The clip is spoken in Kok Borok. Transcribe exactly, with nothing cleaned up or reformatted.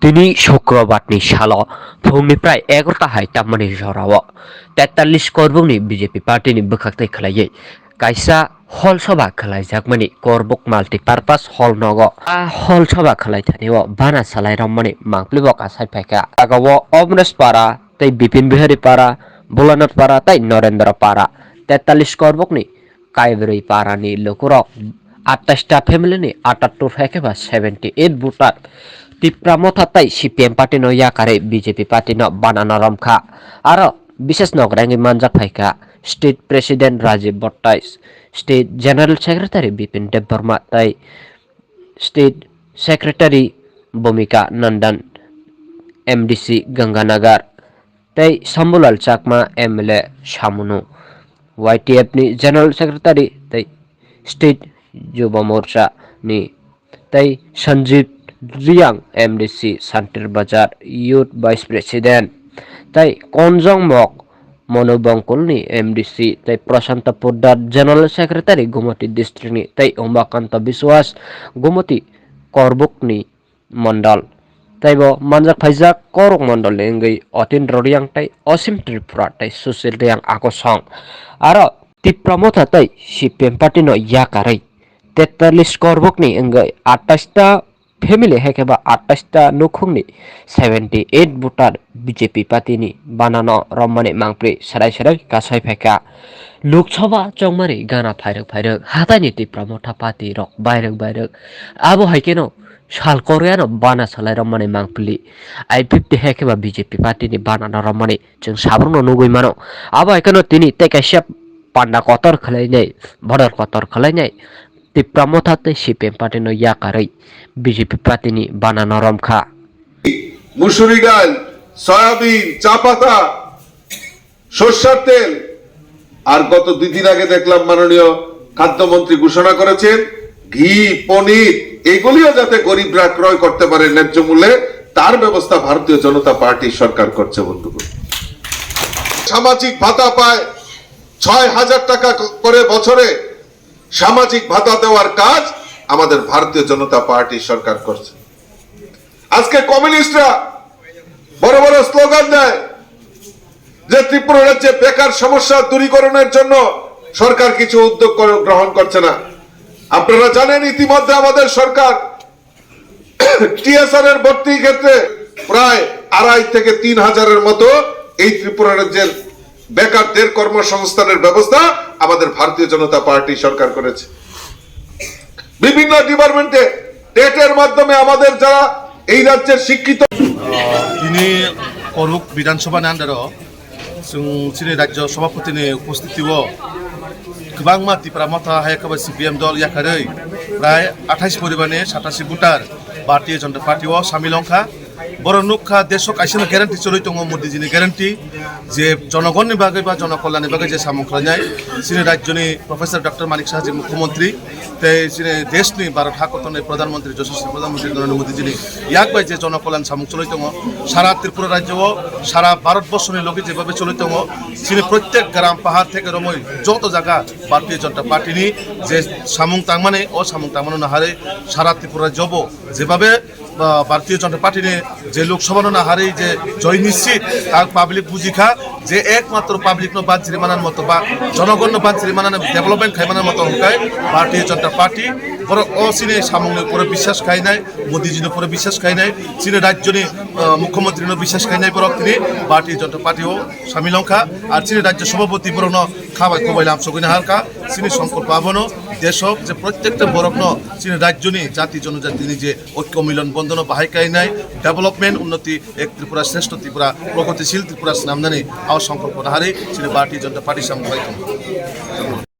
Tini Sukrobarni salo phungni prai egarota hai tammani jorao tetallis korbokni B J P partyni bwkhak tei khwlaiwi kaisa hol soba khwlaijakmani Korbok Multipurpose Hall nogo. A hol soba khwlaithanio bana salai romani mangpili bo kasai phaikha. Agao Omresh Para tei Bipin Bihari Para, Bholanath Para tei Narendra Para, tetallis korbokni Kaibrwi parani lukurok attaista family ni atattur hai khe ba seventy eight voter Tipra Motha tei C P M party no yakarwi B J P party no banana romkha. Aro bises nok rengwi manjak phaikha State President Rajib Bhattai, State General Secretary Bipin Debbarma tei State Secretary Bhumika Nandan, M D C Ganganagar, tei Shambhulal Chakma, M L A Samunu, Y T F ni General Secretary tei State Yuva Morcha ni, tei Sanjit Reang, M D C Santir Bazar Youth Vice President, tei Konjong Mok Monu Bongkul ni M D C, tei Prashanta Poddar General Secretary Gumoti District ni, tei Umakanta Biswas Gumoti Korbok ni Mondol. Tei bo manjak phaijak Korbok Mondol ni wngwi Otindra Reang tei Osim Tripura tei Sushil Reang a kosong. Aro Tipra Motha tei C P M party no yakarwi tetallis korbokni wngwi attaista family hai khe ba attaista nukhungni seventy eight voter B J P party ni banano romani mangpili serai serai kasai phaikha. Lok Sabha chongmani gana phairwk phairwk hataini Tipra Motha party rok bairwk bairwk. Abo hai kheno sal Korea no bana salai romani mangpili. I fifty hai khe ba B J P party ni bana no romani chwng sabrok no nugwi mano. Abo hai kheno tini tei kaisa panda kotor khwlainai, border kotor khwlainai Tipra Motha tei C P M party no yakarwi B J P party ni bana no romkha. মুসুরি ডাল, সয়াবিন, চা পাতা, সর্ষার তেল, আর গত দুই দিন আগে দেখলাম মাননীয় খাদ্যমন্ত্রী ঘোষণা করেছেন ঘি, পনির, এগুলিও যাতে গরিবরা ক্রয় করতে পারে ন্যায্য মূল্যে, তার ব্যবস্থা ভারতীয় জনতা পার্টির সরকার করছে বন্ধুগণ। সামাজিক ভাতা পায় ছয় হাজার টাকা করে বছরে, সামাজিক ভাতা দেওয়ার কাজ আমাদের ভারতীয় জনতা পার্টির সরকার করছে। আজকে কমিউনিস্টরা বড় বড় স্লোগান দেয় যে ত্রিপুরা রাজ্যে বেকার সমস্যা দূরীকরণের জন্য সরকার কিছু উদ্যোগ কর-, গ্রহণ করছে না। আপনারা জানেন, ইতিমধ্যে আমাদের সরকার টিএসআর এর ভর্তির ক্ষেত্রে প্রায় আড়াই থেকে তিন হাজারের মতো এই ত্রিপুরা রাজ্যের বেকারদের কর্মসংস্থানের ব্যবস্থা আমাদের ভারতীয় জনতা পার্টি সরকার করেছে। বিভিন্ন ডিপার্টমেন্টে টেটের মাধ্যমে আমাদের যারা এই রাজ্যের শিক্ষিত Tini Korbok Bidhan Sabha ni under o chwng chini Rajya Sabhapati ni upasthiti o kwbangma Tipra Motha hai khe ba C P M dol yakarwi prai athais poribar ni satasi voter Bharatiya Janata Party o samil wngkha. Borok nukha, desh o kaisa no guarantee choli tongo, Modi ji ni guarantee, je jonogon ni bagwi ba jonokolyan ni bagwi je samung khlainai, chini rajyo ni Professor Doctor Manik Saha ji Mukhyamantri, tei chini desh ni Bharat ha kotor ni Pradhan Mantri, Yashasvi Pradhan Mantri Narendra Modi ji ni yak bai je jonokolyan samung choli tongo, sara Tripura rajyo o, sara Bharat borsho ni logi jebabe choli tongo, chini prottek gram pahar theke romwi joto jaga Bharatiya Janata Party ni je samung tangmani, o samung tangmano naharwi sara Tripura rajyo bo jebabe ba, Bharatiya Janata Party ni je Lok Sabha no naharwi je joy nischit, ta public bujikha je ekmatro public no banchiri manan moto ba jonogon no banchiri manan development khai manan moto hwnkhe Bharatiya Janata Party. Borok o chini samung ni upore biswas khainai, Modi ji ni upore biswas khainai, chini rajyo ni, ah, Mukhyamantri no biswas khainai borok tini Bharatiya Janata Party o samil wngkha. Ar chini Rajya Sabhapati borok no kha bai kubai lam sogwi naharkha. Chini songkolpo abono desh o je prottekta borok no chini rajyo ni jati jonojati ni je Oikko milon bondhono bahai kainai, development, unnoti, ek Tripura, shreshtho Tripura, progotishil Tripura swnamnani a songkolpo naharwi chini Bharatiya Janata Party samung bai tongo.